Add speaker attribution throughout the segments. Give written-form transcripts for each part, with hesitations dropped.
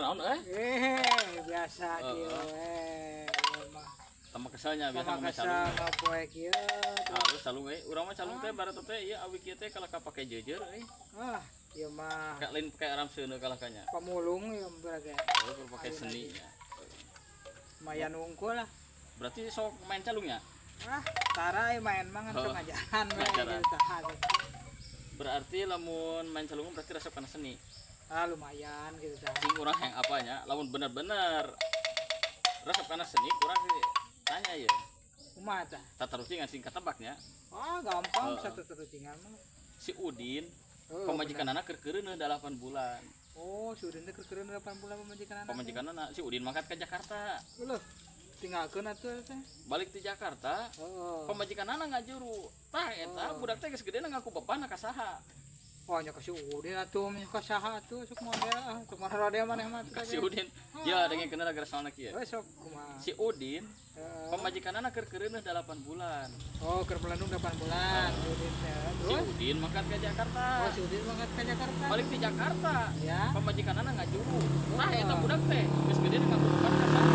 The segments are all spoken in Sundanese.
Speaker 1: Naon euy?
Speaker 2: Eh, biasa kieu we. Ieu mah.
Speaker 1: Tambah keselnya biasa
Speaker 2: Sama
Speaker 1: ngomong
Speaker 2: kesel
Speaker 1: calung.
Speaker 2: ngapoe kieu.
Speaker 1: Halus calung euy. Urang mah calung teh barat teh ieu awi kieu teh kalah ka pake jeujeur euy.
Speaker 2: Ah, ieu mah
Speaker 1: Kayak lain pakai aram seuneu kalah kanya.
Speaker 2: Pamulung ieu berarti.
Speaker 1: Oh, pakai seni nya.
Speaker 2: Lumayan wungkul lah.
Speaker 1: Berarti sok main calungnya?
Speaker 2: Ah, tara ieu main mah ngan sok
Speaker 1: Oh.
Speaker 2: ngajaran we
Speaker 1: Ngajaran.
Speaker 2: gitu tah.
Speaker 1: Berarti lamun main calung berarti resep kana seni.
Speaker 2: Ah, lumayan gitu tah.
Speaker 1: Cing urang yang apanya? Lamun bener-bener resep kana seni kurang sih tanya ya.
Speaker 2: Kumaha tah?
Speaker 1: Tatarucingan sing katebaknya.
Speaker 2: Ah, gampang
Speaker 1: Heeh.
Speaker 2: satu terucingan mah.
Speaker 1: Si Udin
Speaker 2: Oh,
Speaker 1: pamajikan anak keur keureuneuh 8 bulan.
Speaker 2: Oh, si Udin teh keur 8 bulan pamajikan anak.
Speaker 1: Pamajikan anak si Udin mangkat ke Jakarta.
Speaker 2: Loh, tinggalkeun atuh teh.
Speaker 1: Balik di Jakarta, pamajikan anak ngajuru. Tah eta budak teh geus gede ngaku bapana ka saha?
Speaker 2: Oh, nya ka si Udin atuh, nya ka saha atuh, sok model ah, sok model maneh mah
Speaker 1: Ka si Udin. Ya, dengan kenal gara soalna kieu.
Speaker 2: We sok kumaha?
Speaker 1: Si Udin pamajikan anak keur keureuneuh 8 bulan.
Speaker 2: Oh, keur melendung 8 bulan si Udin teh.
Speaker 1: Si
Speaker 2: Terus?
Speaker 1: Udin mangkat ke Jakarta.
Speaker 2: Oh, si Udin mangkat ke Jakarta.
Speaker 1: Balik di Jakarta, pamajikan anak ngajuru. Tah eta budak teh geus gede ngaku bapana ka saha?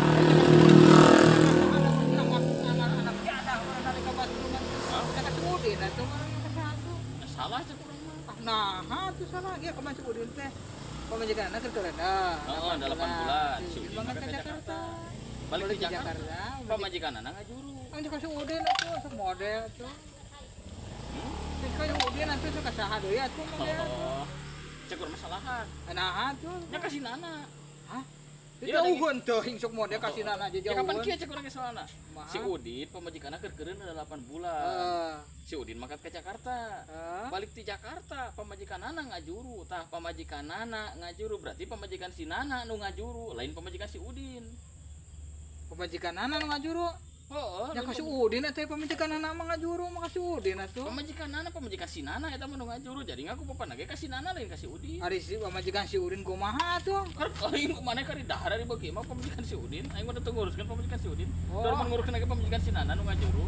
Speaker 2: Anak jadah urang dari ka Bandung. Kita ka si Udin atuh mah ka saha atuh?
Speaker 1: Nah, salah cek urang mah.
Speaker 2: Ah, nah, atuh salah ge kumaha si Udin teh? Pamajikan anak keur keureuneuh.
Speaker 1: Oh, 8 bulan.
Speaker 2: Si Udin mangkat ke Jakarta.
Speaker 1: Balik
Speaker 2: Balik
Speaker 1: di
Speaker 2: di
Speaker 1: Jakarta,
Speaker 2: Jakarta.
Speaker 1: pamajikan anak ngajuru.
Speaker 2: Kan ka si Udin atuh sok model atuh.
Speaker 1: Hmm?
Speaker 2: Ka si Udin atuh sok ka saha deui atuh model atuh.
Speaker 1: Oh. Cek urang mah salahan.
Speaker 2: Nah, atuh.
Speaker 1: Nya kasih nana.
Speaker 2: Hah?
Speaker 1: Iya,
Speaker 2: Jauheun teuing sok model kasih nana aja
Speaker 1: Ya kapan
Speaker 2: jauheun.
Speaker 1: kieu cek urang ge soalna?
Speaker 2: Kumaha?
Speaker 1: Si Udin pamajikanna keur keureuneuh 8 bulan. Si Udin mangkat ke Jakarta. Balik di Jakarta, pamajikan anak ngajuru. Tah pamajikan nana ngajuru berarti pamajikan si Nana nu ngajuru, lain pamajikan si Udin.
Speaker 2: Pamajikan nana nu ngajuru.
Speaker 1: Oh,
Speaker 2: Ya ka si Udin atuh, pamajikan nana mah ngajuru mah ka si Udin atuh.
Speaker 1: Pamajikan Nana, pamajikan si Nana eta mah nu ngajuru. Jadi ngaku bapana ge ka si Nana, lain ka si Udin.
Speaker 2: Ari si pamajikan si Udin kumaha atuh?
Speaker 1: Kan aing mana kari dahar ari beuki mah pamajikan si Udin, aing mah teu nguruskeun pamajikan si Udin.
Speaker 2: Oh.
Speaker 1: Oh. Nguruskeun ge pamajikan si Nana nu ngajuru.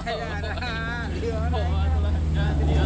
Speaker 2: Ya, nah, lieur.
Speaker 1: Oh, atulah. Ya, dia.